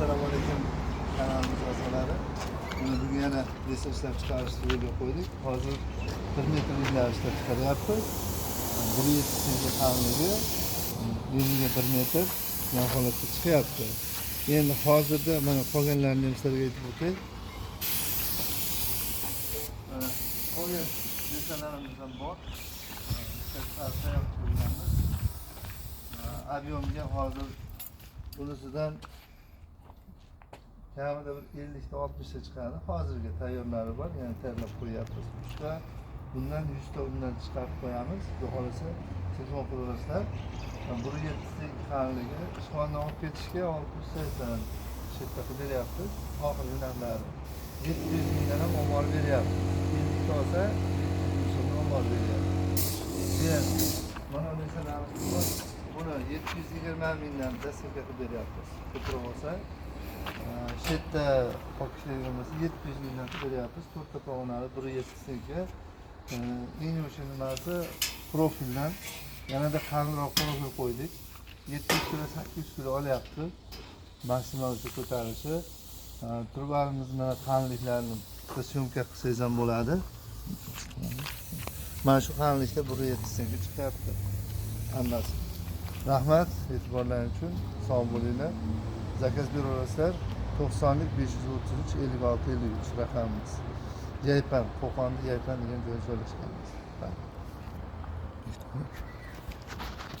Assalomu alaykum, kanalimiz a'zolari. Mana bugun yana lesa ishlab chiqarishni yo'lga qo'ydik. Hozir 1 metrliklar ishlab chiqaryapmiz. 1,7 qalinligi, yuzga 1 metr degan holatda chiqyapti. Endi hozirda mana qolganlarini ham sizlarga aytib o'tay. Mana qolgan lesalarimiz ham bor. Ishlab chiqarib tayyor qo'yganmiz. Объём ga hozir bunisidan kamida bir 50 ta, 60 ta chiqadi. Hozirgi tayyorlari bor, ya'ni tayyorlab qo'yyapmiz. Uchta bundan, 100 ta undan chiqarib qo'yamiz. Xudo xohlasa, telefon qilaverasizlar. 1,7 qalinligi ishxonadan olib ketishga 680 shu yerda qilib beryapmiz. Oxirgi narxlari 700 mingdan ham olib borib beryapmiz. 50 ta olsa, 700 ming so'mdan olib borib beryapmiz. Keyin mana masalan bor. Buni 720 mingdan доставка qilib beryapmiz. Ko'proq olsa, shu yerda olib ishlaydigan bo'lsa, 700 mingdan qilib beryapmiz. To'rtta pog'onali 1,7. Eng o'sha nimasi, profildan yanada qalinroq profil qo'ydik. 700 kilo, 800 kilo olyapti maksimal o'sha ko'tarilishi. Trubalarimiz mana qalinliklarini bitta съёмка qilsangiz ham bo'ladi. Mana shu qalinlikda 1,7 chiqyapti hammasi. Rahmat e'tiborlaring uchun, sog' bo'linglar. Заказ beraverasizlar, 90 533 56 53 raqamimiz. Yaypan, Qo'qonda Yaypan degan joyda joylashganmiz. Rahmat.